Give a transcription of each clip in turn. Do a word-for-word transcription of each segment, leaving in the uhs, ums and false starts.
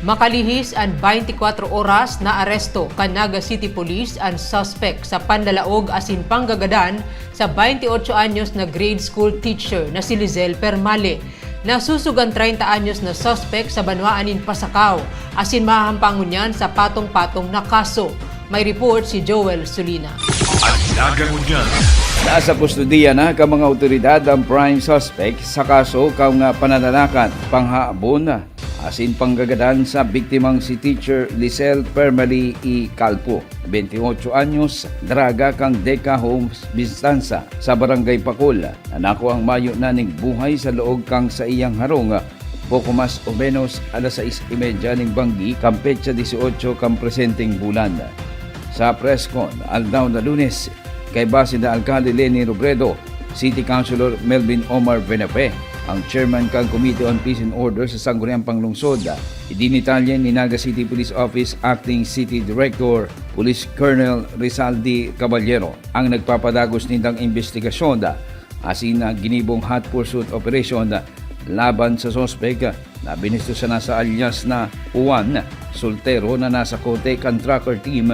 Makalihis an twenty-four oras, naaresto kan Naga City Police an suspek sa panlalaog asin panggagadan sa twenty-eight anyos na grade school teacher na si Lizelle Permale. Nasusog an treinta anyos na suspek sa banwaan nin Pasacao asin mahahampangon niyan sa patong-patong na kaso. May report si Joel Solina. An Naga Ngunyan. Nasa kustodiya na kan mga awtoridad ang prime suspect sa kaso kan panananakan, panghahabon asin panggagadan sa biktimang si Teacher Lisel Permali E. Calpo, twenty-eight anyos, draga kan Deca Homes Bistanza sa Barangay Pacol, na nakuang mayo na nin buhay sa laog kan saiyang harong, poko mas o menos alas sais y media nin banggi kan petsa dieciocho kan presenteng bulan. Sa press con, aldaw na Lunes, kaiba sinda Alkalde Leni Robredo, City Councilor Melvin Omar Venape, ang chairman kan Committee on Peace and Order sa Sangguniang Panglungsod. Idinitalye ni Naga City Police Office Acting City Director Police Colonel Rizaldi Caballero ang nagpapadagos nindang imbestigasyon asin na ginibong hot pursuit operation laban sa suspek na binisto sana sa alias na Juan Soltero na nasa kote kan tracker team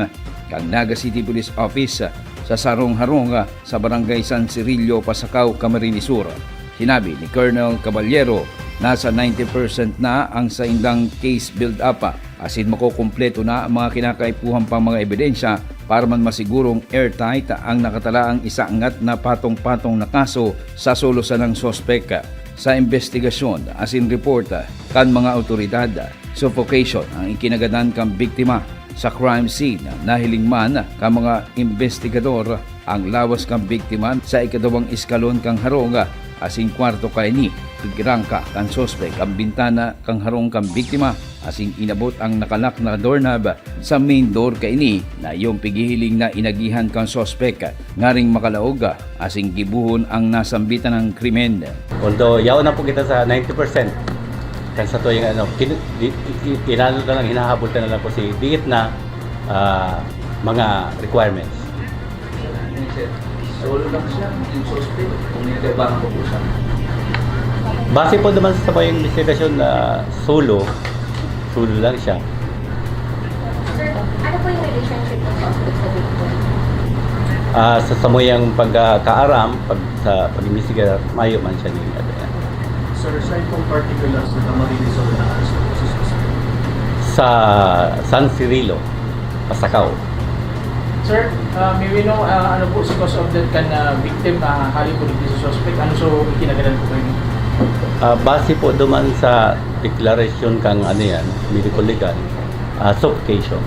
kan Naga City Police Office sa sarong harong sa Barangay San Cirillo, Pasacao, Camarines Sur. Sinabi ni Colonel Caballero, nasa ninety percent na ang saindang case build-up asin makukumpleto na ang mga kinakaipuhan pang mga ebidensya para man masigurong airtight ang nakatalaang isangat na patong-patong na kaso sa solo sanang suspek. Sa imbestigasyon asin report kan mga awtoridad, suffocation ang ikinagadan kan biktima sa crime scene. Nahiling man kan mga imbestigador ang lawas kan biktima sa ikaduwang eskalon kan harong asin kwarto kaini. Pigirangka kan suspek ang bintana kan harong kan biktima asin inabot ang nakalak na doorknob sa main door kaini na iyo pighihiling na inagihan kan suspek ngaring makalaog asin gibohon ang nasambitan na krimen. Although yaon na po kita sa ninety percent, kan sa tuyang ano, kin- di- i- i- inano na lang, hinahabol ka na lang po si diit na ah, mga requirements. Solo lang siya, yung suspect, kung may trabaho po siya. Base po naman sa mga investigasyon na solo, solo lang siya. Sir, ano po yung relationship ng suspect sa victim? Ah, sa samuyang pagkaaram, pag sa pag-imbestigar, mayo man siya ni ano yan. Sir, sa itong particular sa Camarines Sur na arresto po si suspect? Sa San Cirilo, Pasacao. Sir, uh, may we know uh, ano po si cause of death kan uh, victim uh, hali po dito sa suspect? Ano so ikinagalan po kayo? Ah, base po duman sa deklarasyon kang ano yan, medical legal, ah, suffocation.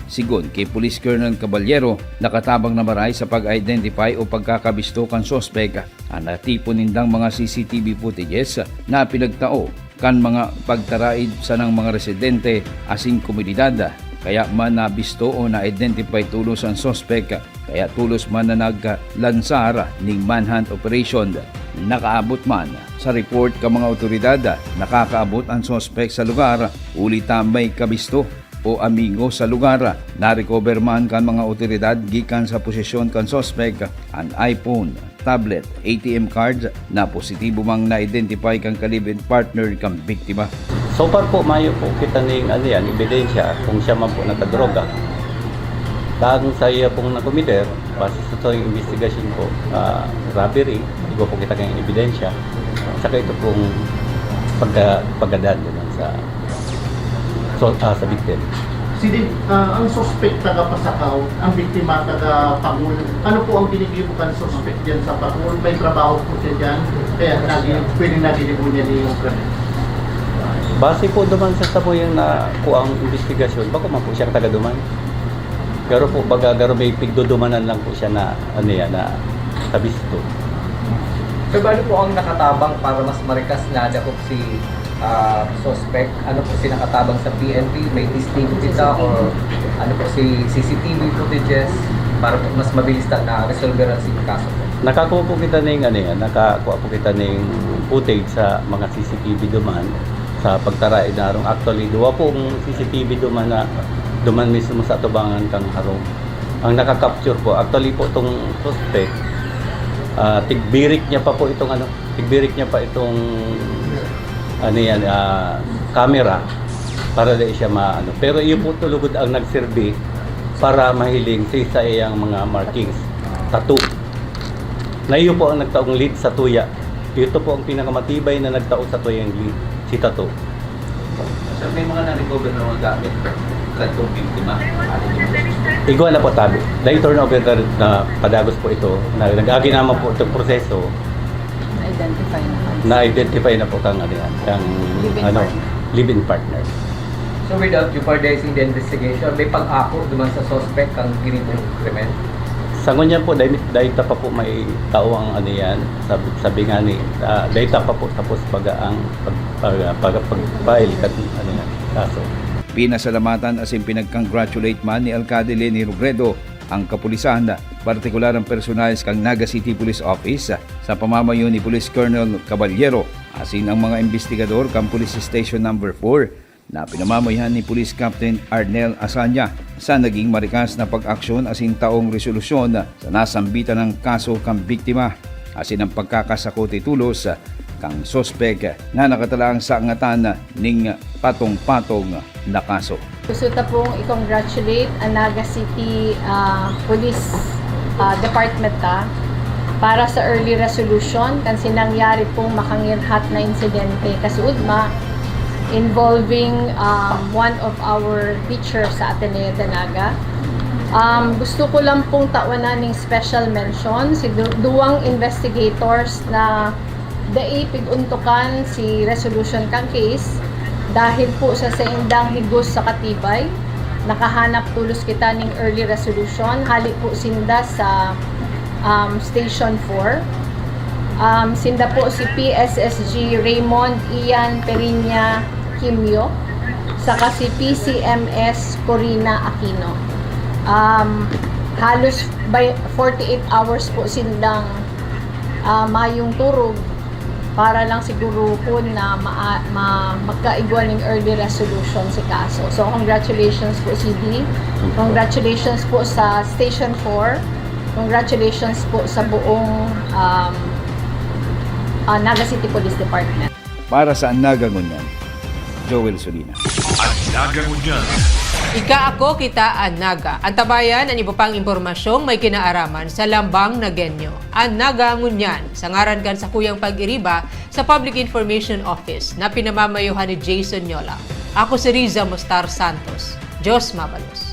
Sigon ki Police Colonel Caballero, nakatabang na maray sa pag-identify o pagkakabisto kan suspek. An natipon nindang mga C C T V footages na pinagtao kan mga pagtaraid sanang mga residente asin komunidad, kaya man nabisto o na-identify tolos an suspek, kaya tolos man na naglansar ning manhunt operation. Nakaabot man sa report kan mga awtoridad, nakakaabot an suspek sa lugar, huli ta may kabisto o amigo sa lugar. Na-recover man kan mga awtoridad gikan sa posesyon kan suspek an iPhone, tablet, A T M card na positibo mang na-identify kan ka-live-in partner kan biktima. So far po, mayo po kita ning ano yan, ebidensya kung siya man po nakadroga. Tang sa iya pong nakometer, base sa itong investigasyon po, ah, robbery, igo po kita kayong ebidensya. Saka ito pong pagka, pagkadan naman sa so, ah, sa victim. Sige, ah, ang suspect taga Pasacao, ang biktima taga Pacol. Ano po ang binigay mo kan suspect diyan sa Pacol? May trabaho po siya diyan, kaya naging, pwede nagilibo niya ni yung krimen. Base po duman sa samuyang na kuang investigasyon, bako man po siyang taga duman. Garo po, baga garo may pigdudumanan lang po siya na, ano yan, na kabisto. Sir, bali po ang nakatabang para mas marikas na dakop si ah, suspect? Ano po si nakatabang sa P N P? May testigo kita or ano po si C C T V footages para po mas mabilis na na-resolve ang si kaso po? Nakakuha po kita ning ano yan, nakakuha po kita ning footage sa mga C C T V duman sa pagtaraid na harong. Actually, duwa pong C C T V duman na duman mismo sa atubangan kang harong. Ang naka-capture po, actually po itong suspect, ah, tigbirik niya pa po itong ano, tigbirik niya pa itong ano yan, ah, camera. Para dai siya maano. Pero iyo po to lugod ang nagserbi para mahiling sa saiyang mga markings, tattoo. Na iyo po ang nagtaong lead sa tuya. Ito po ang pinakamatibay na nagtao sa tuyang lead, si tattoo. Sir, may mga na-recover na mga gamit kadtong biktima. Igwa na po tabi. Dahil turnover na, na padagos po ito, na, nag-agi naman po itong proseso, Na-identify na. na-identify na po kang, ano yan, kang Live-in ano, partner. Live-in partner. So without jeopardizing the investigation, may pag-ako duman sa suspect kang ginibong krimen? Sa ngunyan po, dahil, dahil ta pa po may tao ang ano yan, sabi, sabi nga ni, uh, dahil ta pa po tapos pag ang pag, pag, pag, pag-file kat ano yan, kaso. Pinasalamatan asin pinag-congratulate man ni Alcalde Leni Robredo ang kapulisan, partikular ang personahes kan Naga City Police Office sa pamamayo ni Police Colonel Caballero asin ang mga imbestigador kan Police Station Number four na pinamamayohan ni Police Captain Arnel Asanya sa naging marikas na pag-aksyon asin taong resolusyon sa nasambitan na kaso kan biktima asin ang pagkakasakot-i-tulos kan suspek na nakatalaang sa angatan ning patong-patong na kaso. Gusto ta pong i-congratulate ang Naga City ah, Police ah, Department ta para sa early resolution kan sinangyari pong makangirhat na insidente kasuodma involving um, one of our teacher sa Ateneo de Naga. Um, gusto ko lang pong tawanan ng special mention si du- duwang investigators na dai pig-untukan si resolution kan case dahil po sa saindang higos sa katibay. Nakahanap tulos kita ning early resolution. Hali po sinda sa um, Station four. Um, sinda po si P S S G Raymond Ian Periña Quimio saka si P C M S Corina Aquino. Um, halos by forty-eight hours po sindang ah, mayong turog para lang siguro po na ma- ma- magkaigwa ng early resolution si kaso. So congratulations po C D. Congratulations po sa Station four. Congratulations po sa buong um, ah, Naga City Police Department. Para sa Naga Ngunyan, Joel Solina. An Naga Ngunyan. Ika, ako, kita, an Naga. Antabayan an iba pang impormasyong may kinaaraman sa Lambang Nagenyo. An Naga Ngunyan, sa ngaran kan sakuyang pag-iriba sa Public Information Office na pinamamayohan ni Jason Yola. Ako si Riza Mustar Santos. Diyos mabalos.